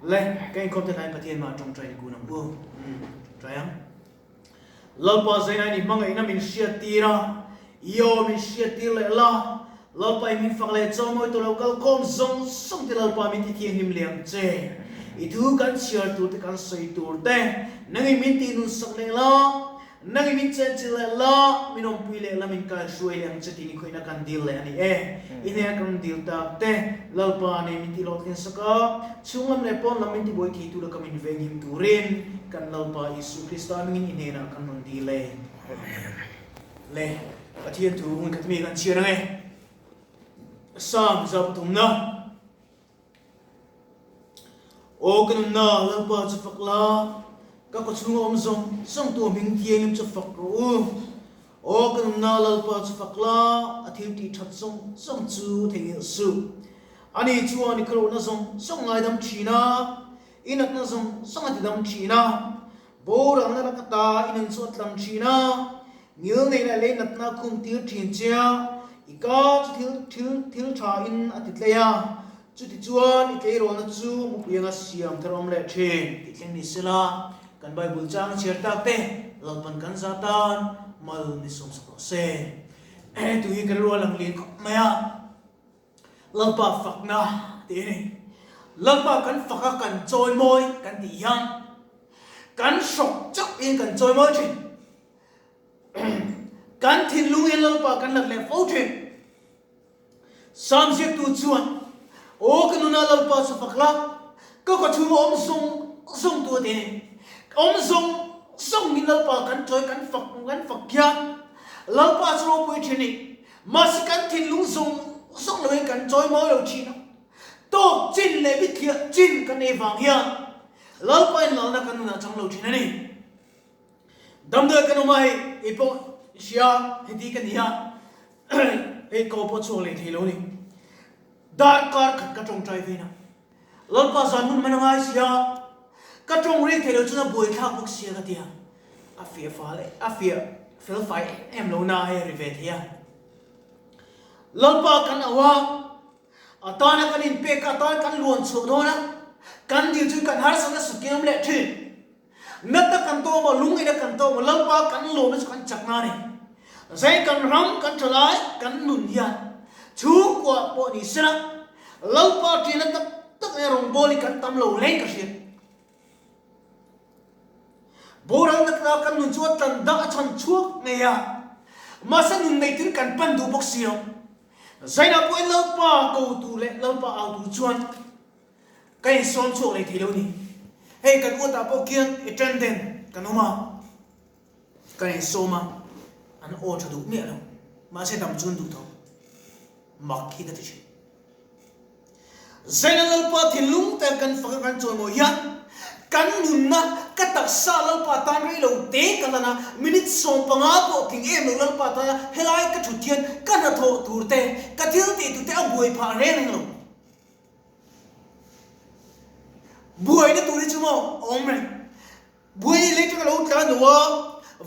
Le, ka inkhawm te hlain Pathian mah tawngtai ni kun ang u. Umm, tawngtai ang. Lalpa Zainain i hmangaihna min hriattir a, i aw min hriattir leh la, Lalpa i min fak leh chaw mawi tawh lo kal khawm zawng zawng te Lalpa min ti thianghlim leh ang che. I thu kan chhiar tur te kan sawi tur te nang i min tih nun sak leh la, nang i min chenchilh leh la, min awmpui leh la min kai hruai leh ang che tih ni khawihna kan dil leh a ni e. I hnena kan dil tak te Lalpa nei min tih hlawhtlin sak a, chhunglam leh pawnlam min tibuai thei tu laka min venghim turin kan Lalpa Isu Krista hmingin i hnenah kan rawn dil e. Amen. Le Pathian thu hmun khat mi kan chhiar ang e. Psalm 103. Aw ka nunna Lalpa chu fak la, ka kawchhunga awm zawng zawng tu hming thianghlim chu fak rawh u. Aw ka nunna Lalpa chu fak la, a thil tih that zawng zawng chu theihnghilh suh. Ani chuan i khalohna zawng zawng ngaidam thin a, i natna zawng zawng a tidam thin a, boralna laka ta i nun chu a tlang thin a, Ngil nei leh lei natna khum tir thin che a, i ka chu thil thil thil tha in a ti tlei a, chuti chuan i tleirawlna chu mupui anga siam thar awm leh thin tih thleng ni sela, kan Bible chang chhiar tak te Lalpan kan za tan mal ni sawm sak rawh se. Tu hi kan rual ang lian khawp mai a, Lalpa fakna tih a ni. Lalpa kan fak a kan chawi mawi kan tih hian kan hrawk chauh in kan chawi mawi thin. Kan thinlung hi Lalpa kan lat leh fo thin. Sam ziaktu chuan, Aw ka nuna Lalpa chu fak la, ka kawchhung a awm zawng zawng tu a ti a ni. Awm zawng zawng hi Lalpa kan chawi kan fak kan fak hian Lalpa chu ropui thin a ni. Mahse kan thinlung zawng zawng loin kan chawi mawi lo thin a. Tawk chin leh bithliah chin kan ei vang hian Lalpa in lalna kan nunah chang lo thin a ni. Damdawi kan awm a hei kei pawh i hria heti ka ni a hei ko pawh chhuak leh thei lo ni. Darkar khat ka tawngtai vein a Lalpa zan hun hman a ngai sia ka tawng reng thei lo chuan a buai thlak bawk sia ka ti a a fiah fal a fiah fel fai em em lo na hei a ri ve thei a Lalpa kan auh a a tana kan inpek a tan kan luan chhuah dawn a kan dil chu kan harsatna sukiam leh thin. Nata kan tawm a, lung ina kan tawm a, Lalpa kan lawmna chu kan chakna a ni. Zai kan ram kan tha lai kan nun hian chhungkua pawh ni sela, Lalpa ṭihna tak tak leh rawngbâwl hi kan tam lo reng ka hria. Boral natna kan nun chu a tlan dah a chhan chhuak ngei a, mahse nun nei tir kan pan duh bawk si lo. Zainah pawhin Lalpa ko tur leh Lalpa au tur chuan Ka insawm chhuak leh thei lo ni. Hei kan uatah pawh khian attendant kan awm a, kan insawm a, an aw tha duh miah lo. Mahse dam chu an duh tho. Mak hi ka ti thin. Zaina Lalpa thinlung tak kan fak a kan chawimawi hian kan nunna ka taksa Lalpa tan rei lo te ka lan a, minute 15 pawh tling em lo Lalpa tana helai ka thut hian ka hnathawh tur te, ka thil tih tur te a buai phah reng reng lo. Buaina tur hi chu maw a awm reng. Buai hi lei tanga lo tlan lo a,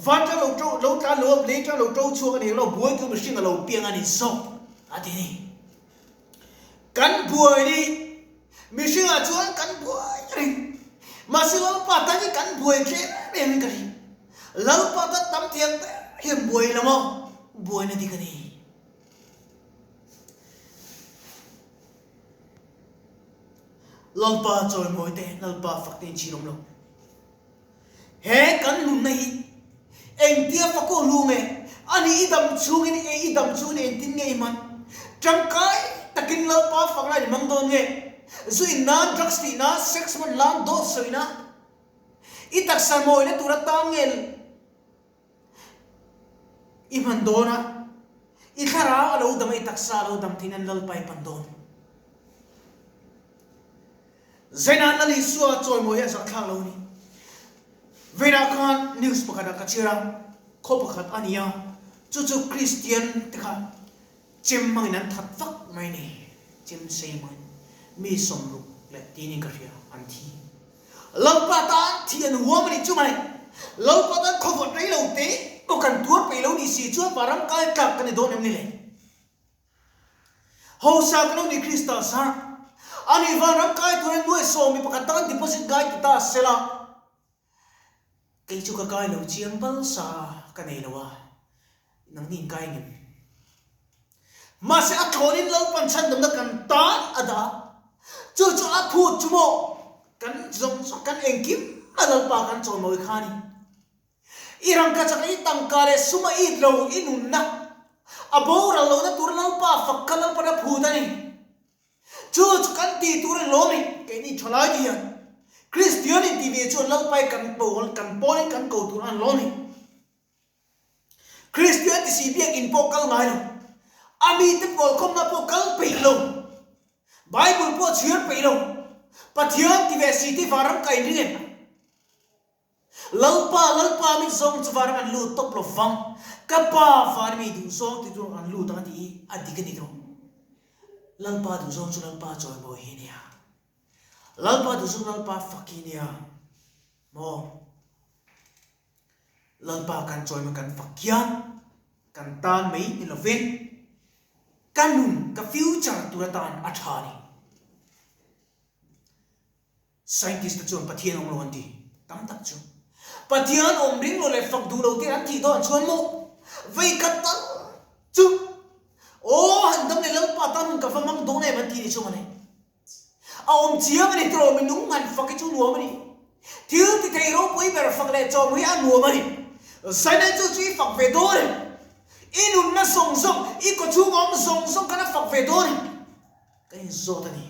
van tang lo to lo tlan lo a, lei tang lo to chhuak a ni lo, buai tur mihring a lo piang a ni zawk a ti ni. Kan buai ni mihringah chuan kan buai reng. Mahse Lalpa tan hi kan buai tlem em in ka ring. Lalpa tan tam thiam ber hian buai lo maw buaina dik a ni. Lalpa chawimawi te, Lalpa fak te inchhir awm lo. He kan nunna hi engtia fak aw lu nge? Ani i dam chhungin e i dam chhungin engtin nge i hman? Tangkai takin Lalpa fak lai i hmang dawn nge? Zu in nan, drugs tih nan, sex hman nan, dawt sawi nan, i taksa mawina tura tan nge? I hman dawn a, i thlarau a lo dam a, i taksa a lo dam theih nan Lalpa i pan dawn. Zainah Lal Isua chawimawi hi a zahthlak lo a ni. Veinah khan news pakhatah ka chhiar a, khaw pakhat a ni a, chu chu Kristian te kha chem hmangin an that vak mai a ni, chem sei hmangin mi 60 leh tinin ka hria an thi. Lalpa tan thi an huam a nih chu mai. Lalpa tan khawvawt rei lo te pawh kan tuar peih lo nih si chuan Varam kai tlak kan ni dawn em ni le? Hausa kan lo ni Krista zar. Ani vanram kai turin nuai sawmi pakhat tan deposit ngai ti ta sela, kei chu ka kai lo chiang balsa ka nei lo a, nangni in kai ngem? Mahse a thlawnin Lalpan chhandamna kan tan a dah a, chu chu a phut chu maw kan zawng zawng kan engkim a Lalpa kan chawimawi kha a ni. I rangkachak i tangka leh sum a it lo i nunna a boral lohna tur Lalpa fak kha Lalpan a phut a ni. Chu chu kan tih tur a lawm i keini thalai te hian Kristian in tih ve chuan Lalpa i kan pawl kan pawlin kan ko tur a lawm i. Kristian ti si biakin pawh kal ngai lo, a mite pawlkhawmna pawh kal peih lo, Bible pawh chhiar peih lo, Pathian ti ve si te vanram ka inring em? Lalpa, Lalpa mi zawng chu varam an lut tawp lo vang, ka Pa van mi duh zawng ti tur an lut ang a ti i a dik a ni tawh. Lalpa duh zawng chu Lalpa chawimawi hi a nia. Lalpa duh zawng Lalpa fak hi a nia. Maw? Lalpa kan chawimawi kan fak hian kan tan mai ni lovin ka nun, ka future tur atan a tha a ni. Scientist te chuan Pathian awm lo an ti tam tak chu. Pathian awm ring lo leh fak duh lo te an tih dawn chuan maw veikhat tal chu aw han dam leh Lalpa tan hun ka va mang dawn em an ti ni chu mawle. A awm chiang a ni tiraw mi nung han fak hi chu nuam a ni. Thil ti thei ropui ber fak leh chawm hi a nuam a ni. Zainai chu chu i fak ve dawn em? I nunna zawng zawng, i kawchhung awm zawng zawng khan a fak ve dawn em? Ka inzawt a ni.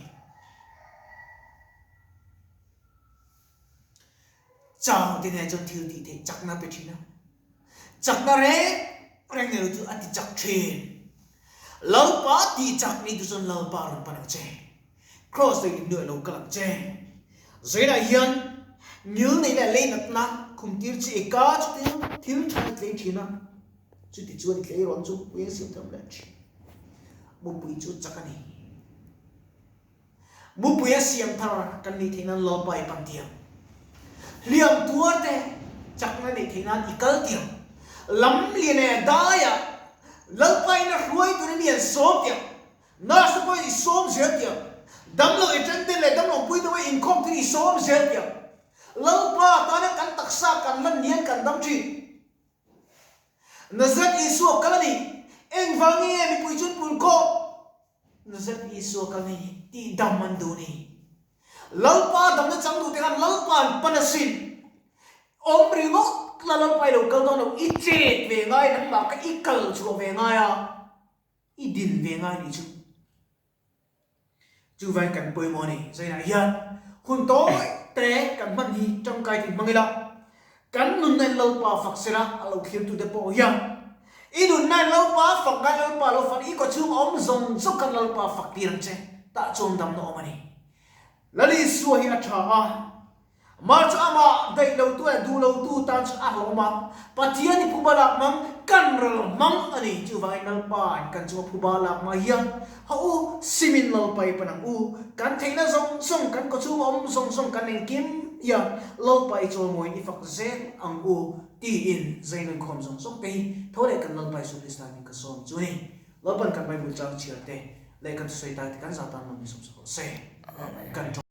Chau te nen chuan thil tih theih chakna pe thin a, chakna reng reng nei lo chu a ti chak thin. Lalpa tih chak ni tu chuan Lalpa rawn pan ang che. Kraws lei lim nuaih lo kal ang che. Zainah hian ngil nei leh lei natna khum tir chi eka chu thil thil tha i tlei thin a, chuti chuan i tleirawn chu pui a siam tham leh thin. Mupui chu chak a ni. Mupui a siam thar kan nih theih nan Lalpa i pan tiang. Hliam tuar te chakna neih theih nan i kal tiang. Lam lian leh daiah Lalpa in a hruai turin mi an sawm tiang. Nurse te pawhin i sawm zel tiang. Damlo i tenten leh damlo pui te pawhin inkhawm turin i sawm zel tiang. Lalpa tana kan taksa kan lan nian kan dam thin. Nazareth Isua kal a ni. Engvangin nge mipui chuan pul khawh? Nazareth Isua kal a ni tih dam an duh ni. Lalpa damna chang duhte khan Lalpa an pan asin. Awm ringawt la Lalpa i lo kal dawn lo, i chet ve ngai nangmah kha i kal chhuah ve ngai a, i din ve ngai nih chu. Chuvangin kan pawimawh a ni. Zainah hian hun tawi te kan hman hi tangkai tih hmang ila, kan nunna in Lalpa fak sela a lo thlirtute pawh hian i nunna in Lalpa fak ngai Lalpa lo fak i kawchhung awm zawng zawng khan Lalpa fak tir ang che tah chuan damna awm a ni. Lal Isua hi a tha a. Mah chu amah daih lotu leh duh lotu tan chu a hlawm a, Pathian i phuba lak hmang kan ral hmang a ni. Chuvangin Lalpain kan chunga phuba lak hma hian haw u, simin Lalpa i pan ang u. Kan theihna zawng zawng, kan kawchhung awm zawng zawng kan engkim hian Lalpa i chawimawiin i fak zel ang u tiin Zainun khawm zawng zawng te hi tho leh kan Lalpa Jesuh Krista hming ka sawm chu ni. Lalpan kan Bible chang chhiar te leh kan thusawi tai te kan zah tan lo min sawmsak rawh se. Kan.